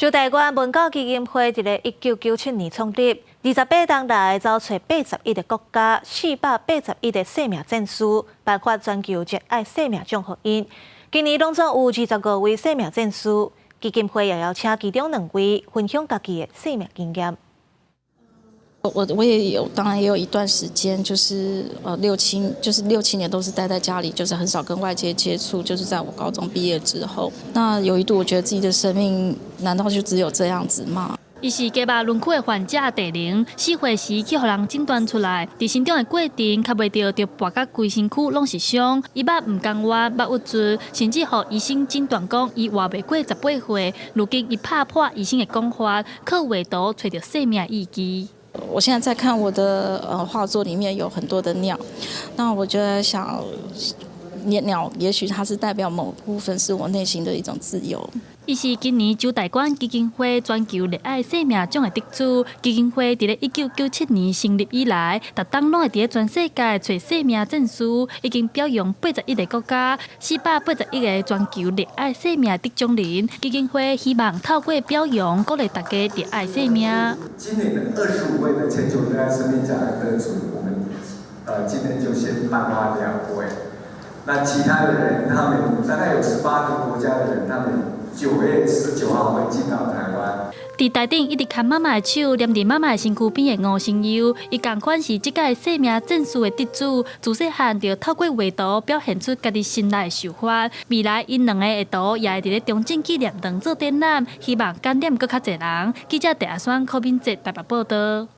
周大觀文教基金會佇咧1997年創立，28冬來走揣81個國家，481個生命戰士，頒發全球熱愛生命獎予𪜶。今年攏總有25位生命戰士，基金會也邀請其中兩位分享家己的生命經驗。我也有，當然也有一段時間，就是六七，就是六七年都是待在家裡，就是很少跟外界接觸。就是在我高中畢業之後，那有一度我覺得自己的生命難道就只有這樣子嗎？伊是頰肉輪區的患者地靈，4歲時去予人診斷出來，佇成長的過程較袂著，就跋甲規身軀攏是傷。伊捌毋甘願，捌鬱卒，甚至予醫生診斷講伊活袂過18歲。如今伊拍破醫生的講法，靠畫圖揣著生命意義。我現在在看我的畫作，裡面有很多的鳥，那我就在想，鳥也許它是代表某部分是我內心的一種自由。伊是今年周大觀基金會全球熱愛生命獎的得主。基金會佇咧1997年成立以來，逐冬攏會佇咧全世界揣生命戰士，已經表揚81個國家，481個全球熱愛生命得獎人。基金會希望透過表揚，鼓勵大家熱愛生命。今年的25位的全球熱愛生命獎的得主，我們今天就先頒發兩位。那其他的人，他們大概有18個國家的人，他們9月19號會進到台灣。佇台頂一直牽媽媽的手，黏佇媽媽的身軀邊的吳成優，伊仝款是這屆生命戰士的得主。自細漢就透過畫圖表現出家己心內的想法。未來𪜶兩個的圖也會佇咧中正紀念堂做展覽，希望感染閣較濟人。記者鄭阿雙、柯敏哲台北報導。